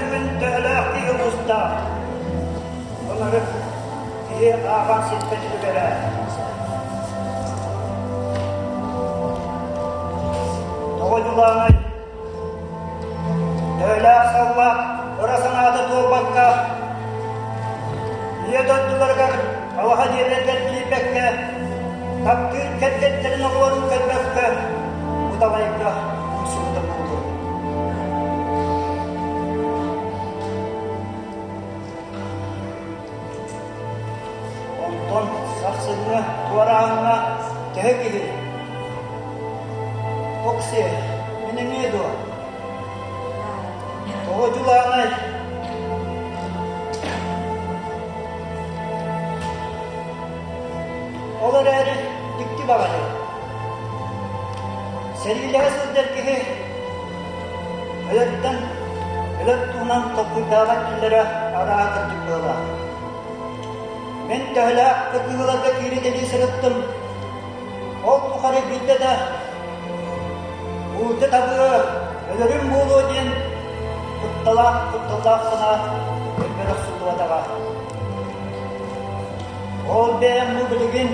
көрөммүн төһөлөөх киһи уустаах, ынырык киһи ааҕан сиппэт үлүгэрэ. Тоҕо дьулаанай Төһөлөөх саллаат ыра санаата туолбакка, ийэ дойдуларыгар алаһа дьиэлэригэр киирбэккэ, таптыыр кэргэттэрин оҕолорун көрбөккө, удалайга умсубута буолуо. Онтон сарсыҥҥы туорааһыҥҥа төһө киһи Оксиэ, мин эмиэ дуо? Тоҕо дьулаанай? Ол эрээри дьикти баҕайы. Сэриилэһэ сылдьар киһи өлөртөн өлөр туһунан толкуйдаабат дииллэрэ арааһа кырдьык быһыылаах. Мин төһөлөөх кыргыһыыларга кииритэлии сырыттым, ол тухары биирдэ да уута табыа, өлөрүм буолуо диэн кутталаах кутталлаах санаа өйбөр охсуллубатаҕа. Ол бэйэм бу билигин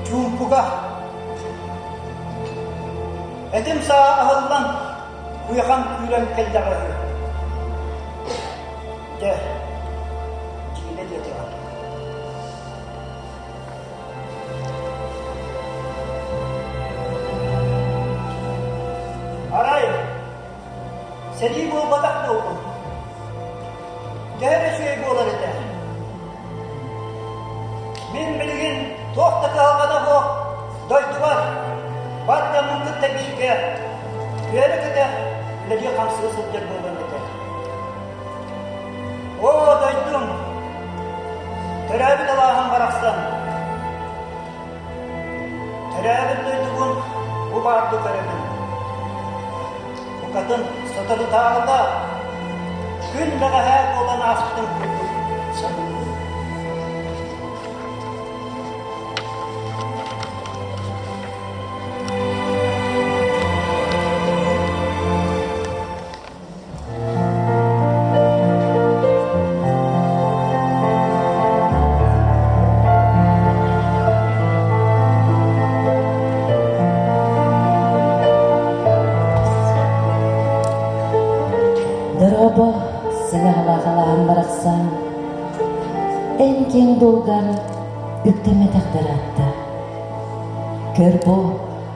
чуумпуга этим саа аһыллан куйахан күүрэн кэллэҕэ үһү. Дьэ, дьиибэ диэтэҕэ. Арай, сэрии буолбатах буоллун. Төһө эрэ үчүгэй буолар этэ. Мин билигин туох да кыһалҕата суох дойдубар бар дьоммун кытта бииргэ үөрэ-көтө үлэлии-хамсыы сылдьар буолуом этэ. Оо, дойдум, төрөөбүт алааһым барахсан, төрөөбүт дойдубун бу баардыы көрөбүн. Букатын соторутааҕыта күн бэҕэһээ буолан ааспытын курдук саныыбын. Дорообо, сыҥаһалаах барахсан, эн киэҥ долган үктэммэтэхтэр аатта. Көр бу,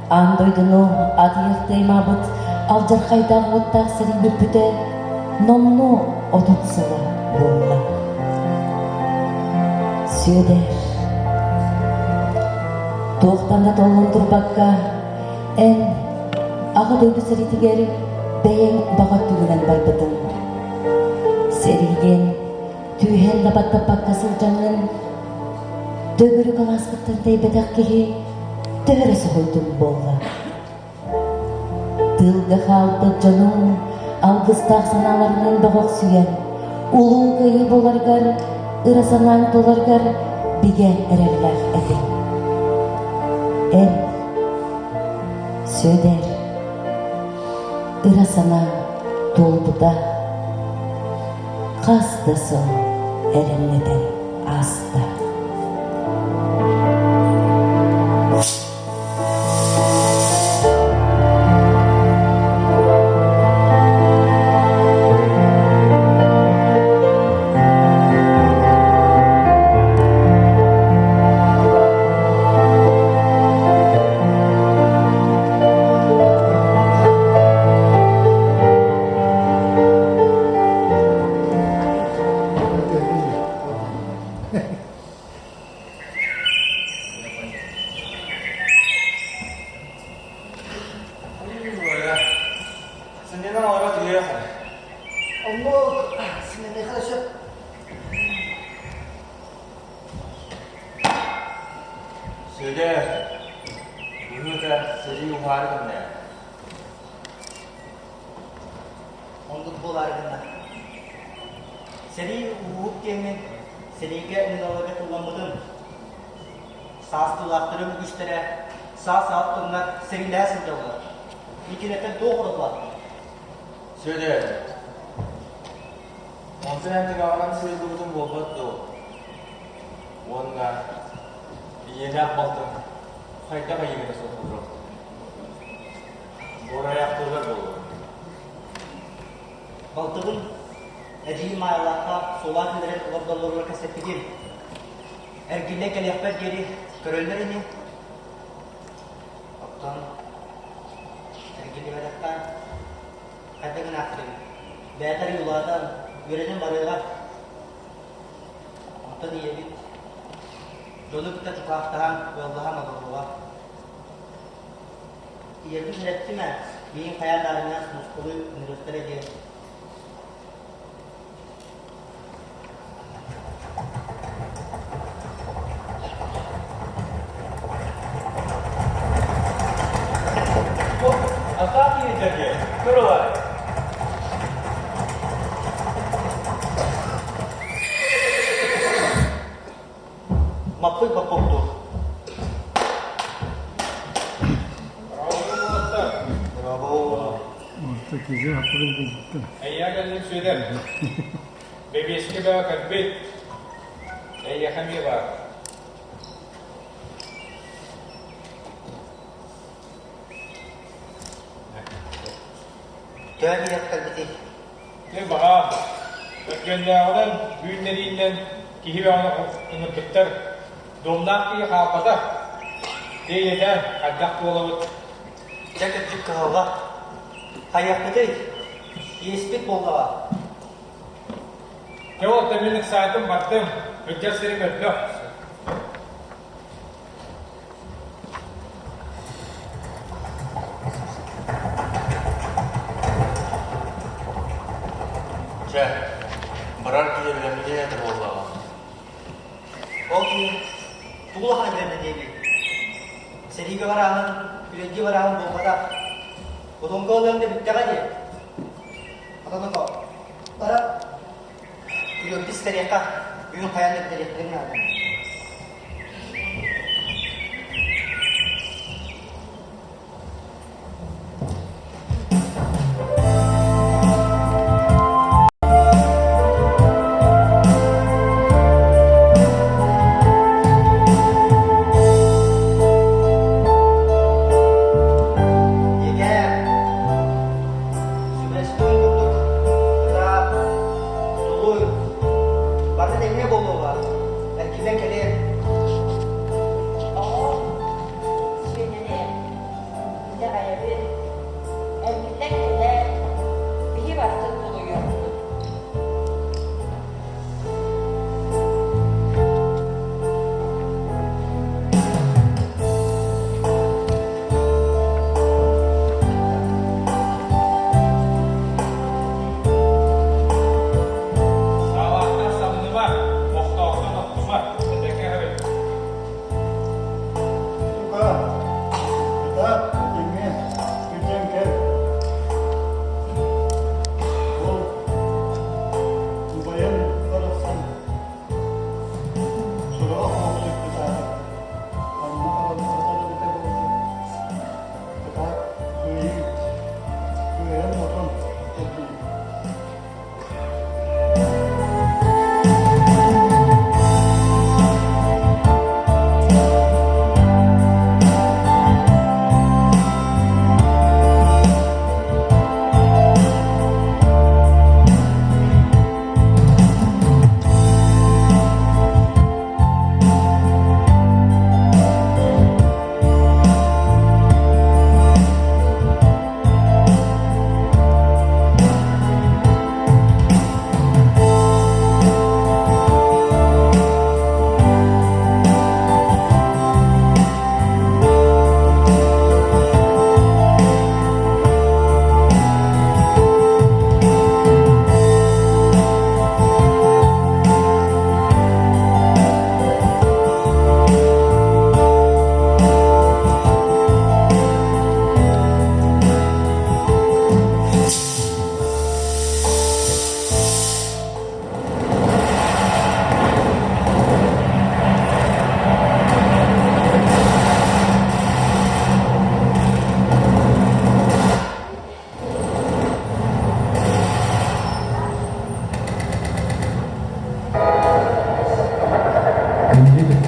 Аан дойдуну атыйахтыы аймаабыт алдьархайдаах уоттаах сэрии бүппүтэ номнуо 30 сыла буолла. Сүөдэр, туохтан да толлон турбакка, эн Аҕа дойду сэриитигэр бэйэҥ баҕа өттүгүнэн барбытыҥ. Сэрии диэн түүһэн да баттаппакка сылдьаҥҥын, төгүрүк алааскыттан тэйбэтэх киһи төһө эрэ соһуйдум буолла. Тыылга хаалбыт дьонуҥ алгыстаах санааларынан бөҕөхсүйэн, улуу кыайыы буоларгар, ыра санааҥ туоларгар бигэ эрэллээх этиҥ. Эн, Сүөдэр, ыра санааҥ туолбута хас да сыл эрэмнэтэн ааста. Сынньанан олоро түһүөх эрэ. Оннук сынньаныахха сөп. Сүөдэр, быһыыта сэрии уһаары гынна. Оннук буолаары гынна. Сэрии уһук диэммин сэриигэ ыҥыралларга тылламмытым. Саастыылаахтарым үгүстэрэ саас-саат тумнар сэриилэһэ сылдьаллар. Итинэттэн туох уратылаах? Сүөдэр. Онтон эн түгэҕинэн сыыйыллыбытым буолбат дуо? Уонна ийэлээх балтым хайдах эйигинэ суох олоруохтарай? Буорайаахтыыллар буолуо. Балтыбын эдьиий Маайалаахха суолаах киллэрэн олордоллоругар кэпсэппитим. Эргиллэн кэлиэхпэр диэри көрөллөр ини. Оттон эргиллибэтэххэ хайдах гынаахтарый? Бэйэтэ арыый улаатан, үөрэнэн барыаҕа. Онтон ийэбит дьону кытта дьукаахтаһан, ыаллаһан олоруоҕа. Ийэбин сэрэттим ээ, миигин хайаан да арыҥнаан сулууспалыы ыҥырыахтара диэн. Атаах киһитэ көр ылаар. Маппый боппоктуур. Браво! Эйиэхэ кэллим Сүөдэр. Бэбиэскэ бөҕө кэлбит. Эйиэхэ эмиэ баар. Төһө киһиэхэ кэлбитий? Дьэ баҕа, өргөннөөҕүнэн, үүннэриинэн киһи бөҕөнү ыҥырбыттар. Дуомнаах киһи хаалбата. Дьэ ийэтэ, хайдах буолабыт? Дьэ кырдьык кыһалҕа. Хайыахпытый? Иэспит буоллаҕа. Дьэ ол мин ыксаатым бардым, сылдьар сирим өлбөх. Чэ, барар киһи бэлэмниэ этэ буоллаҕа. Ол киһи тугу улахан бэлэмнэ диэбит? Сэриигэ барааһын, күрэйгэ барааһын буолбатах. Хотонго ылыаҥ да бүттэҕэ дии. Хотоноко, бара күрүөбүт истэриэххэ, бүгүн хайаан да бүтэриэхпитин наада. Ийэкээ, сүбэлэспитим курдук, кытаат, тулуй, барыта тэҥҥэ буолуоҕа, эргиллэн кэлиэ. Оҕо сүөнэни итэҕэйэбин, эргиллэн кэлээр, биһи барытын тулуйуохпут. Саалаахтан самныма, охтоохтон охтума, этэҥҥэ эбит. Тука, кытаат, этэҥҥэ, күүтэн кэл. Ол убайым барахсан сураҕа суох сүппүт аата. Ханна хараллыбата эбитэ буолла. Кытаат, кыайыы, кыайан-хотон эргийдим.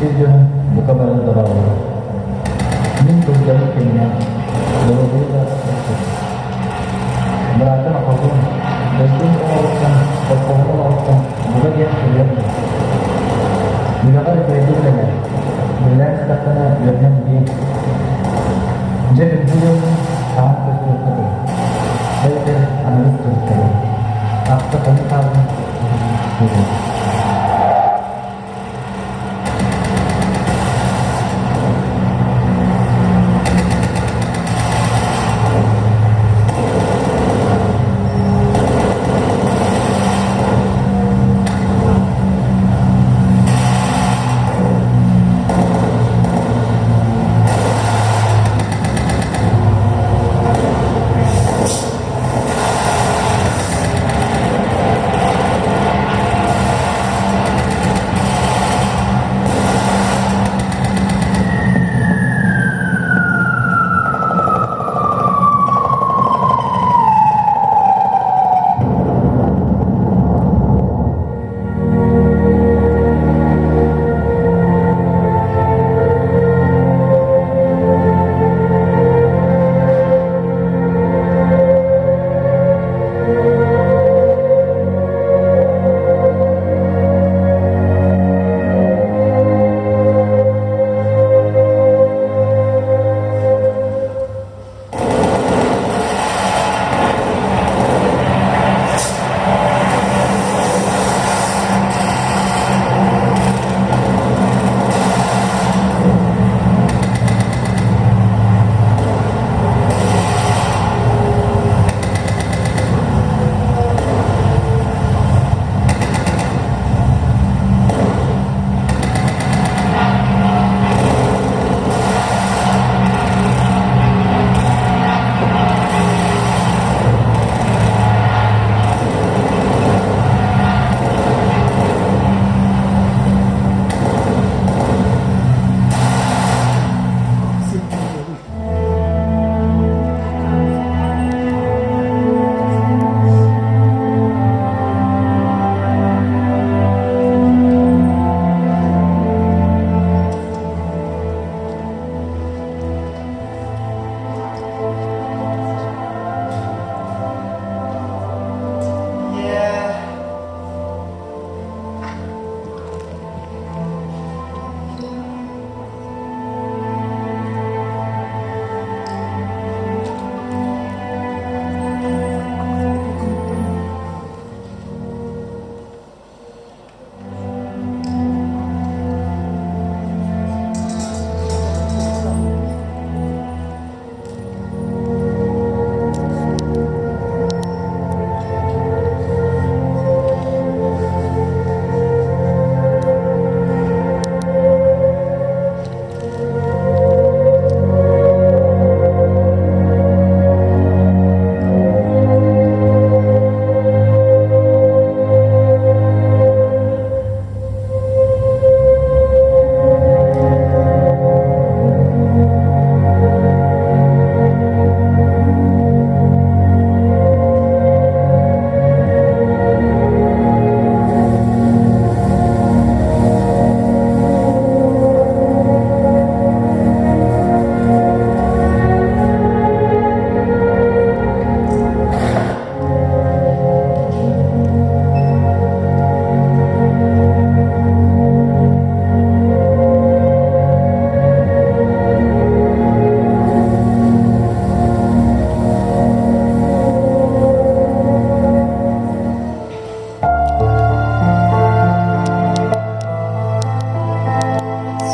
сир дьоно бука бары дорооболор. Мин сылдьарым кэминэн доруобуйа да суох. Быраатым Акылбын дойдум оҕолоруттан, холкуоһум олоҕуттан бука диэн суруйан иһэр. Үлэҕэр үчүгэйдик үлэлээ, үлэлээн истэххинэ үөрэнэн иһиэҥ. Дьэ күндү дьоммун хаһан көрсүөххэ дылы. Эбэтэр аныгыс туруктарын. Ахта хонуу хааллым суруйабын.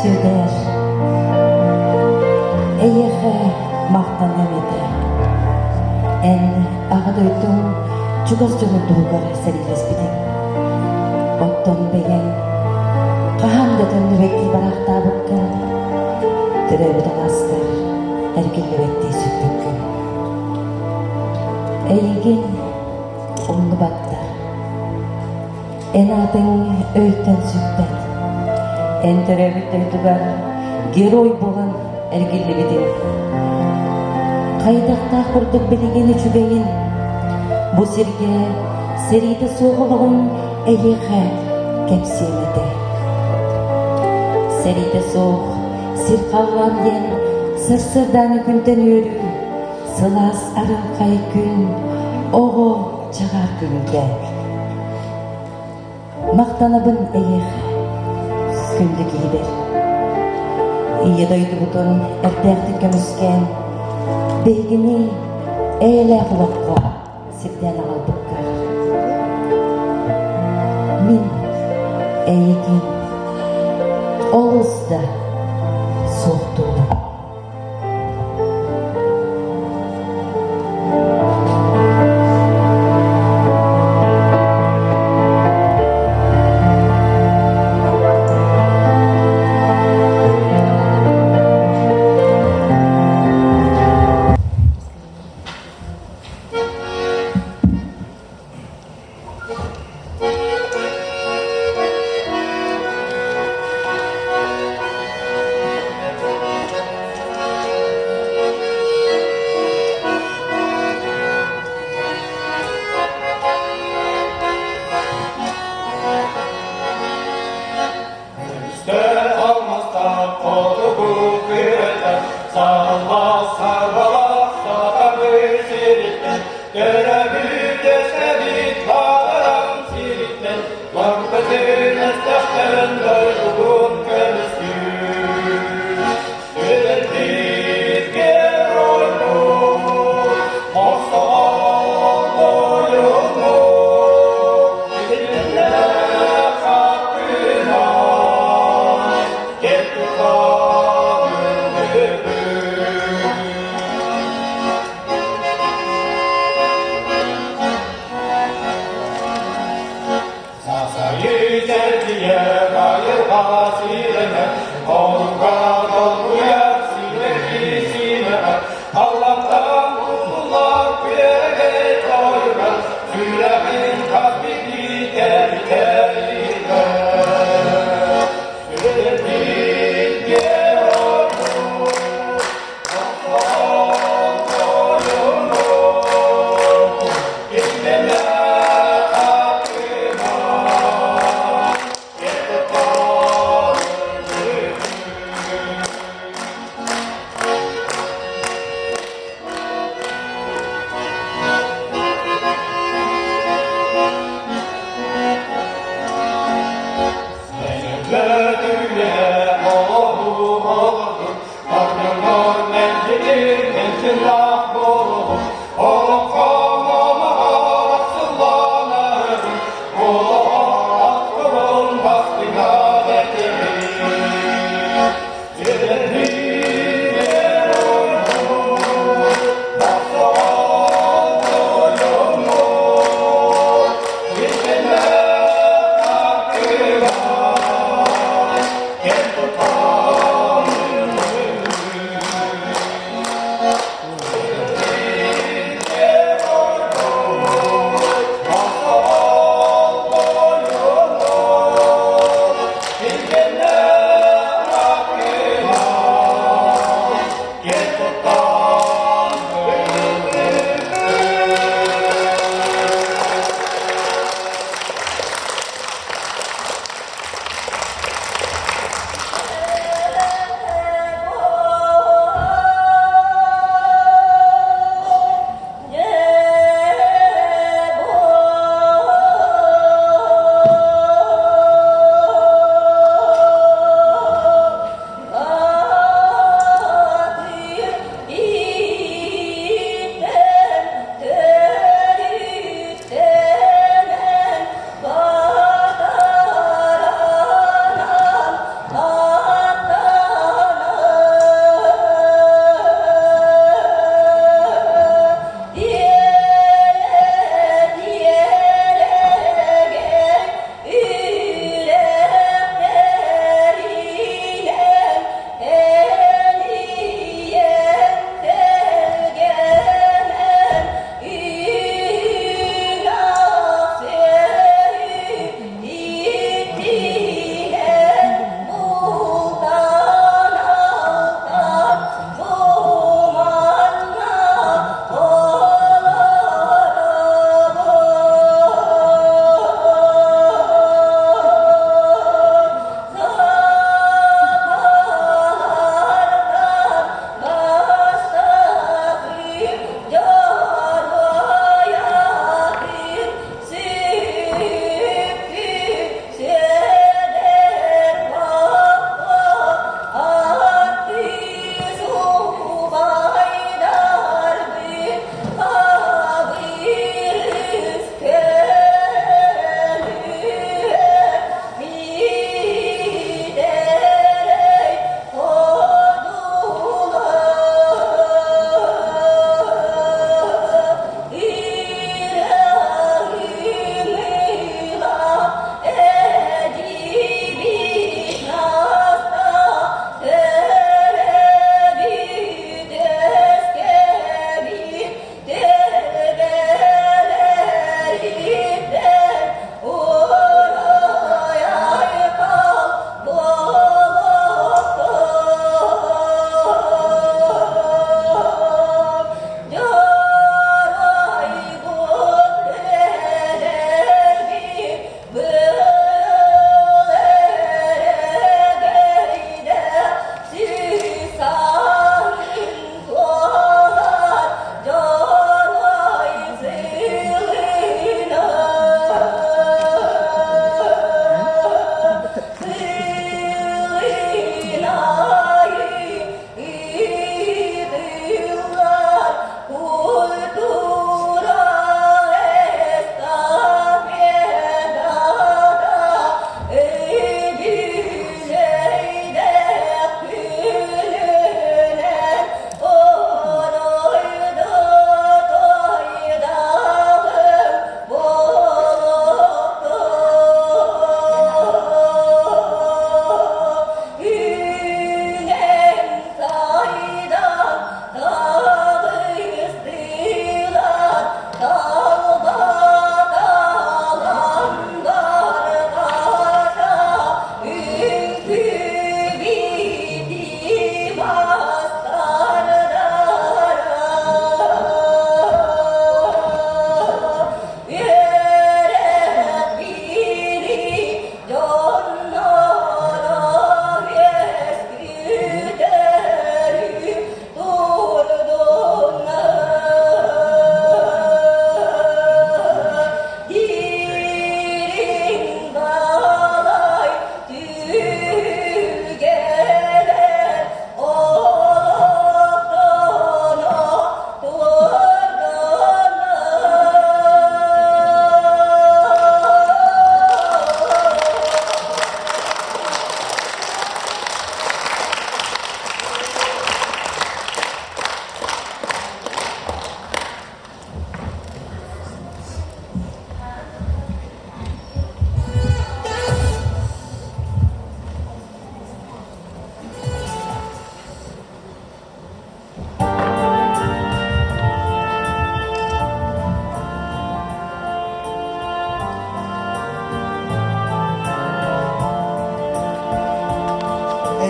Сүөдэр, эйиэхэ махтаныам этэ. Эн Аҕа дойдуҥ чугас дьонун туһугар сэриилэспитиҥ. Оттон бэйэҥ хаһан да төннүбэттии бараахтаабыккын, төрөөбүт алааскар эргиллибэттии сүппүккүн. Эйигин умнубаттар. Эн аатыҥ өйтөн сүппэт. Эн төрөөбүт дойдугар герой буолан эргиллибитиҥ. Хайдахтаах курдук билигин үчүгэйин, бу сиргэ сэриитэ суох олоҕун эйиэхэ кэпсиэм этэ. Сэриитэ суох сир халлаан диэн сарсыардааҥҥы күнтэн үөрүү, сылаас арылхай күн, оҕо чаҕаар күлүүтэ. Махтанабын эйиэхэ, күндү киһибэр. Ийэ дойдубутун эрдээхтик көмүскээн, биһигини эйэлээх олоххо сирдээн аҕалбыккар. Мин эйигин олус да суохтуубун.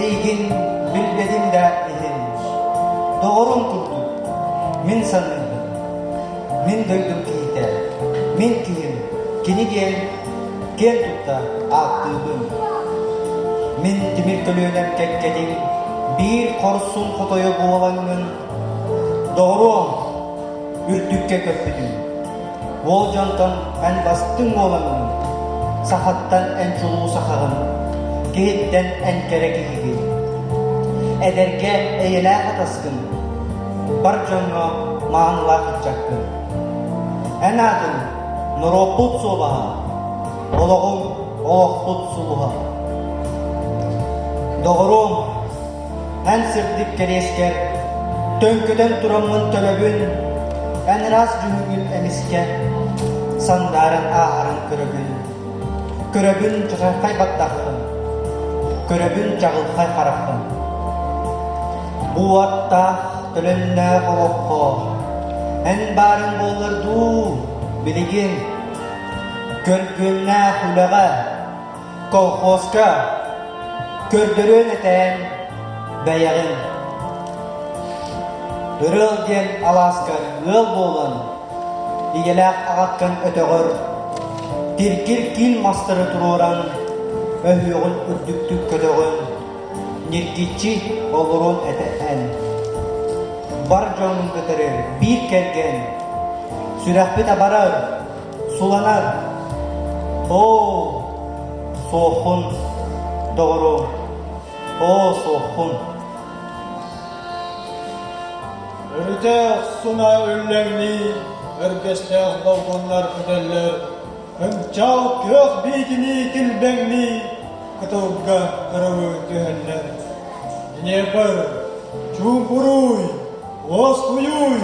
Эйигин билбэтим да иһин, доҕорум курдук мин саныыбын. Мин дойдум киһитэ, мин киһим, кини диэн киэн тутта ааттыыбын. Мин тимир көлүөнэм кэккэтин биир хорсун хотойо буолаҥҥын, доҕоруом, үрдүккэ көппүтүм. Уол дьонтон эн бастыҥ уолаҥҥын, сахаттан эн чулуу сахаҕын, киһиттэн эн кэрэ киһигин. Эдэргэ эйэлээх атаскын, бар дьоҥҥо маанылаах ыччаккын. Эн аатыҥ норуоппут суобаһа, олоҕуҥ олохпут сулуһа. Доҕоруом, Эн сырдык кэриэскэр төҥкөтөн тураммын төлөбүн, эн ыраас дьүһүҥҥүн эмискэ сандааран ааһарын көрөбүн. Көрөбүн чаҕылхай баттаххын, көрөбүн чаҕылхай хараххын. Бу уоттаах, төлөннөөх олоххо эн баарыҥ буоллар дуу, билигин көргүөннээх үлэҕэ Колхозка көрдөрүөн этээн бэйэҕин. Ырыал диэн алааска ыал буолан, ийэлээх аҕаккан өтөҕөр тиргир киин мастары туруоран, өһүөҕүн үрдүктүк көтөҕөн, ньиргиччи олоруон этэ эн. Бар дьоҥҥун кытары биир кэргэн, сүрэхпит абарар, суланар. Оо, суоххун, доҕоруом, оо, суоххун. Өрүтэ охсуна үллэҥнии, өргөстөөх долгуннар көтөллөр, ынчаал күөх биитинии килбэҥнии, кытылга кырылыы түһэллэр. Днепр, чуумпуруй, уоскуйуй,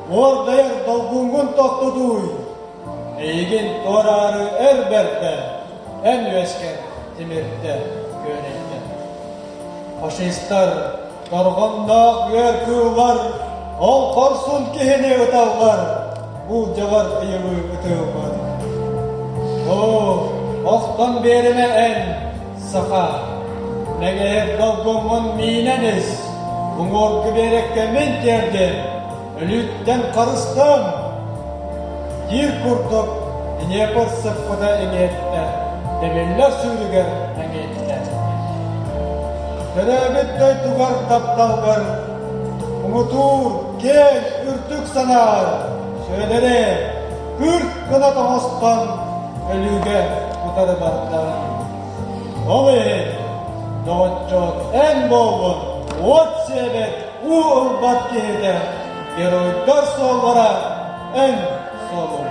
уордайар долгуҥҥун тохтотууй, Эйигин туораары эр бэрдэ, эн үөскэр тимирдэ күөрэйдэ. Фашистар, торҕонноох үөр кыыллар, ол хорсун киһини ыталлар, буулдьалар ыйылыы ытыыллар. Оо, охтон биэримэ эн, саха, мэҥэһик долгуҥҥун миинэн ис, уҥуоргу биэрэккэ мин тиэрдим, Өлүүттэн харыстаан, диир курдук Днепр сыппыта иҥиэттэ, тэбиллэр сүүрүгэр мэҥиэттэ. Төрөөбүт дойдугар тапталгар муҥутуур киэҥ үрдүк санаар Сүөдэри күрт гына тоҥостон өлүүгэ утары барда. Ол иһин, доҕоччуок, эн буоллун уот сиэбэт Уу ылбат киһитэ, геройдар суоллара эн суолуҥ.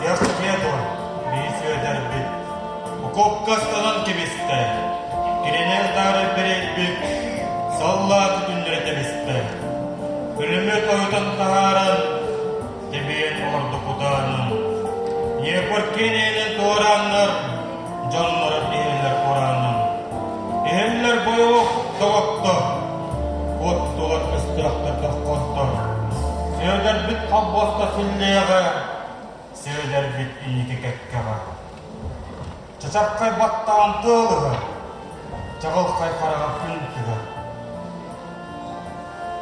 Дьахтетон биир сүөдэрбит окопка ыстанан кэбистэ, кинини ытаары бэрийбит саллааты түннэрэ тэбистэ. Пулемет ойутан таһааран, тэбиэн олордо кутаанын. Днепр киэниэнин туорааннар, дьонноро иһиллэр кураанын. Иһиллэр бойуок доҕоттор, куоттулар өстөөхтөр доххоттор. Сүөдэрбит холбоста силлиэҕэ, сүөдэрбит инники кэккэҕэ. Чачархай баттаан тыал ыһар, чаҕылхай хараҕа күн тыгар.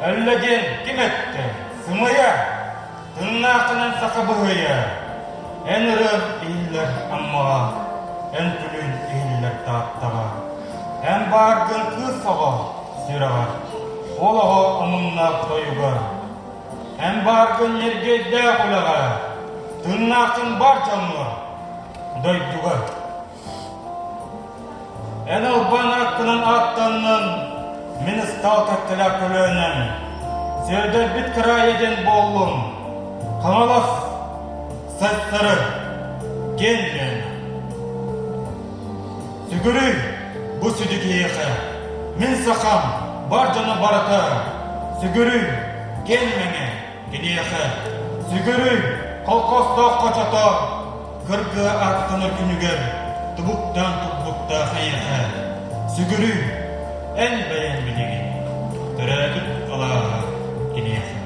Өллө диэн ким эттэ? Сымыйа! Тыыннааххынан саха быһыйа, эн ырыаҥ иһиллэр Аммаҕа, эн күлүүн иһиллэр Тааттаҕа. Эн бааргын кыыс оҕо сүрэҕэр, ол оҕо омуннаах тойугар. Эн бааргын ньиргиэйдээх үлэҕэ, тыыннааххын бар дьоҥҥор, дойдугар. Эн албан ааккынан ааттаннын, мин ыстаал кэккэлээх көлүөнэм, Сүөдэрбит кыраайа диэн буоллун, Хаҥалас, Сайсары, киэн Лена. Сүгүрүй бу сүдү киһиэхэ, мин сахам, бар дьоно барыта, сүгүрүй, киэн мэҥэ, Киниэхэ сүгүрүй колхозтоох хочото кыргыа аттанар күнүгэр тубуктаан турбуттаах эйиэхэ сүгүрүй эн бэйэҥ билигин төрөөбүт алааһа киниэхэ.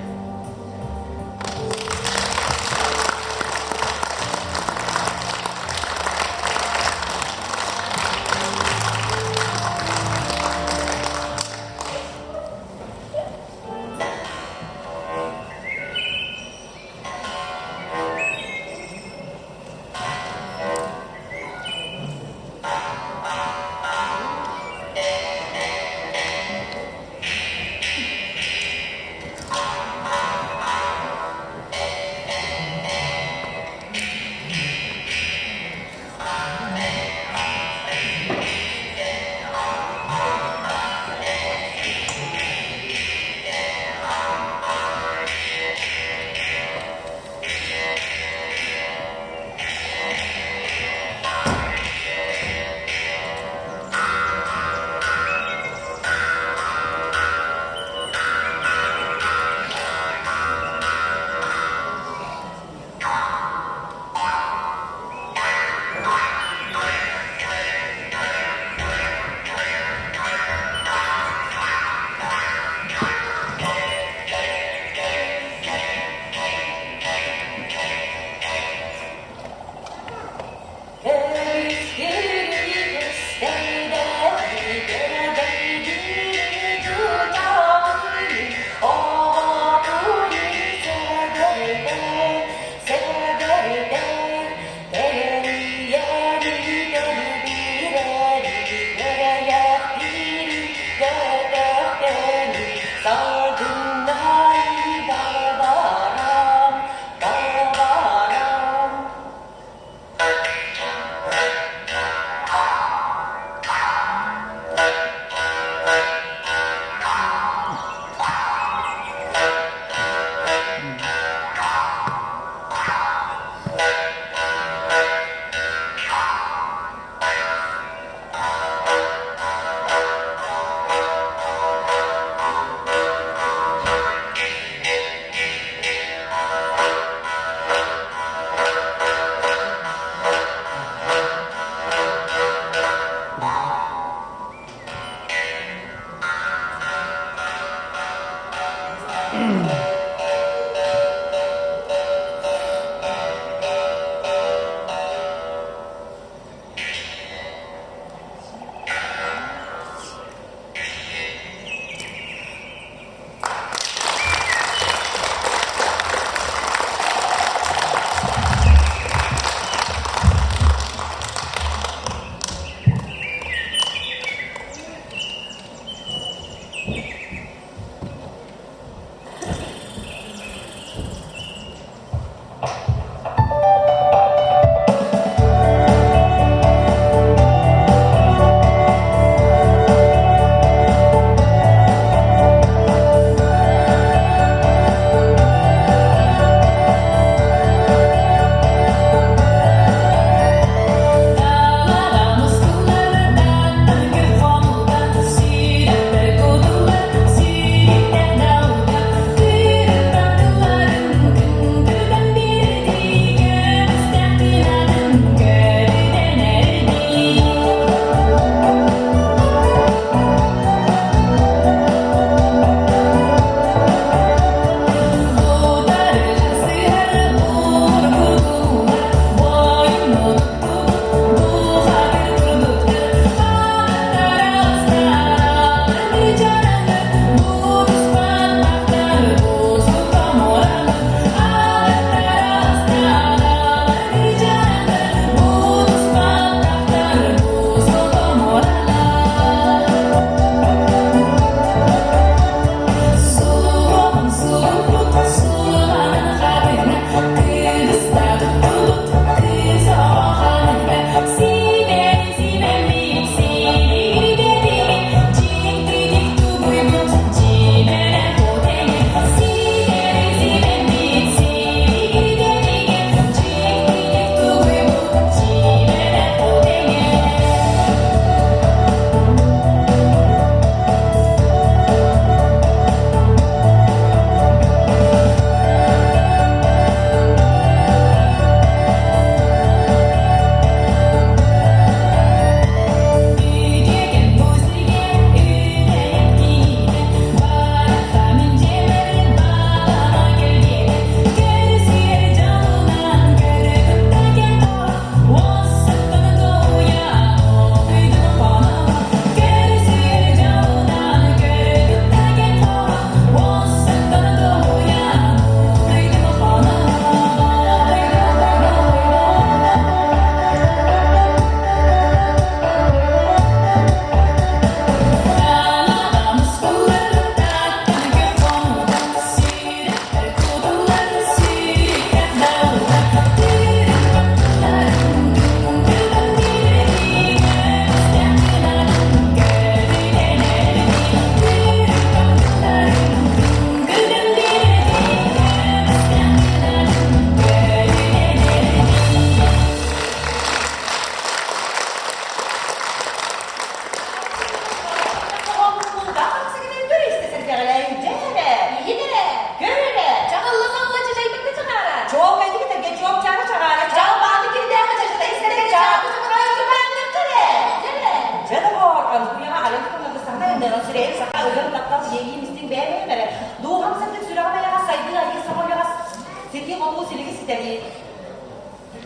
ситэрии.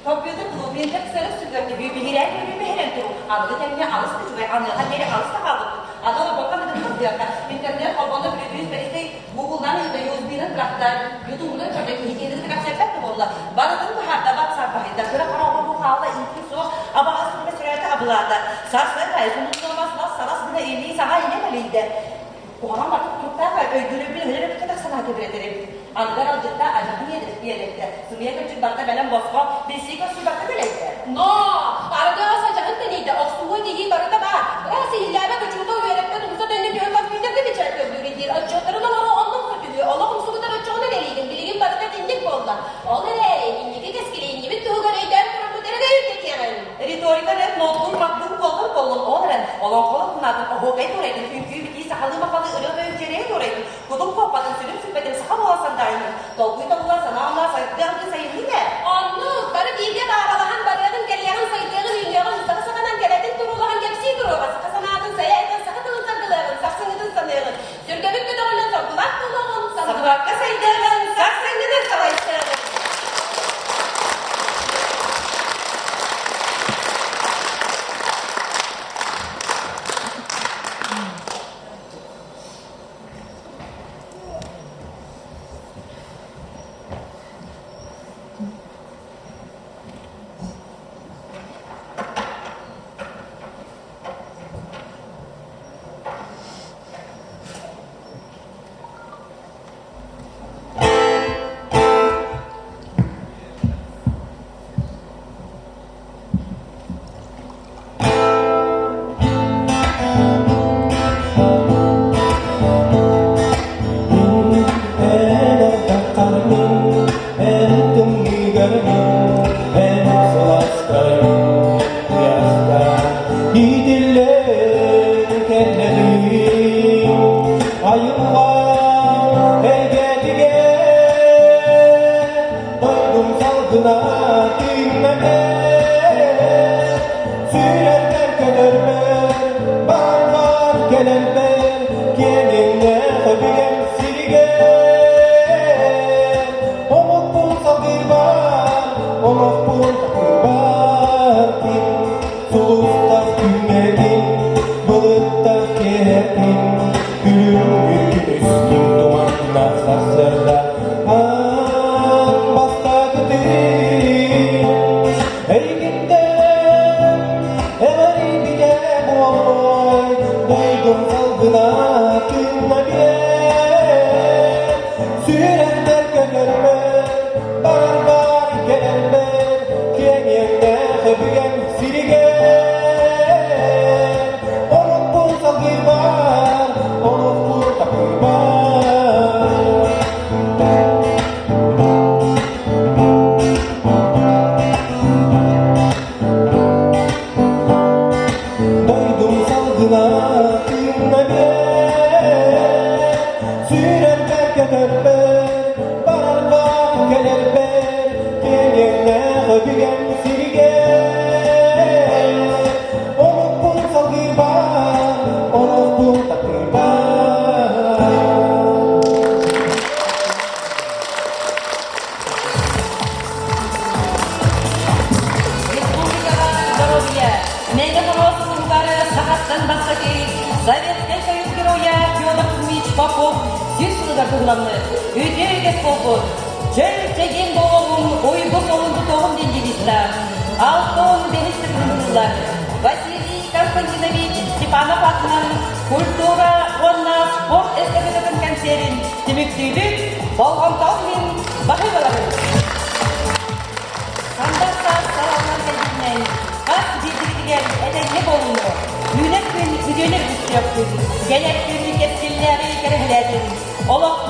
Компьютер клубунда кысарып сүгөрдү биһирээн биһирэн туру. Аныгы кэмҥэ алыс да үчүгэй, аныаха диэри алыс да хаалбыппыт. Аны олорбокко аныгы тардыахха. Интернет холбоно Bluetooth бэрисэй Google-дан ыыта USB-нан бырахта, YouTube-нан көрдө киһи киһини кэпсэппэт да буолла. Барытын быһаарда, WhatsApp баһыйда, кыра хара оҕо хаалла, иитии суох, абаҕас күнүгэ сүрээтэ абылаата. Сарсын аайы сунутуламас лас салас гына илии саҥа илэ мэлийдэ. Куһаҕан барыта тутуктаах өйдүүрүбүн өлөр эбиккэ тахсан кэбирэтэрим. Аныгар алдьатта адьаһын иэдэттэ. Сымыйа кырдьык барыта бэлэм босхо, билсии көрсүү барыта кэлэйдэ. Но! Арыгы ас адьаһын тэнийдэ, охсуһуу тиһии барыта баар. Ыраас иһиллээбэт учуутал үөрэппэт умса төннө түһэн компьютерга бэчээт көрдүүр диир отчуоттарын оҥоруу оннук түһүү, олох умсугутар оччоҕуна үлэлиигин, билигин барыта итинник буолла. Ол эрээри, инники кэскили иннибит туһугар өйдөөн турарбыт эрэ өйдөтүөҕүҥ. Риторика эрэ ноутбук макбук буоллар буоллун, ол эрэн олоҥхолор тунаатын оһуокай туорайдын, үҥкүү-битии сахалыы-махалыы ырыа-тойук дьиэрэйэ туорайдын, кутум куоппатын, сүрүм сүппэтин саха буола сандаарыйдын, толкуй тобулла, санаа онноо сайдыы алгыы сайыннын ээ. Оннук, бары бииргэ бааралаһан барыаҕын, кэлиэҕин, сайдыаҕын, үүнүөҕүн, саха саханан кэрэтин туруулаһан кэпсии туруоҕа, саха санаатын сайа этэн саха тылын саргылыаҕын, сарсыҥҥытын саныаҕын, сүргэбит көтөҕүллэн соргулаах буолуоҕун, Сабыгакка сайдыаҕын, сарсыҥҥыны салайсыаҕын. Эн тымныыгар эн сылааскар уйаста иитиллэн кэллэҕим айылҕа эйгэтигэр дойдум салгына тыыннанар сүүрэрбэр көтөрбөр барбар кэлэрбэр киэҥҥэ өбүгэм сиригэр омукпун салгыырбар олохпун такырбар сулустар күҥҥэтин былыттар киэһэтин күлүмҥү күнүскүн туманнаах сарсыарда аан бастакытын эйигиттэн эҕэрийбитэ буолуой дойдум салгына тыынна биэр сүрэхтэр көтөрбөр барбар кэлэрбэр киэҥиэхтээх өбүгэм сиригэр олохпун салгыырбар олохпун таптыырбар Дойдум салгына тыынна биэр, сүүрэрбэр көтөрбөр, барарбар кэлэрбэр, киэҥиэҥнээх өбүгэм сиригэр. Омукпун салгыырбар, олохпун таптыырбар. Республикаҕа доруобуйа Мэҥэ норуот улууһугар сахаттан бастакы Советскай Союз Геройа Федор Кузьмич Попов сүүс сылыгар туһуламмыт үтүө үгэс буолбут Чөл чэгиэн буолуоҕуҥ, уйгу солун тутуоҕум диэн девизтаах 65 тыһыынчалар Василий Константинович Степанов аатынан культура уонна спорт эстафетатын кэнсиэрин түмүктүүбүт. Болҕомтоҕун иһин баһыыбаларын! Сандал саас салаллан кэлбитинэн хас биирдигитигэр этэҥҥэ буолууну, үүнэр күн үтүөнү үстүөхпүт, кэлэр күн кэскиллээҕи кэрэһилээтин, олохпут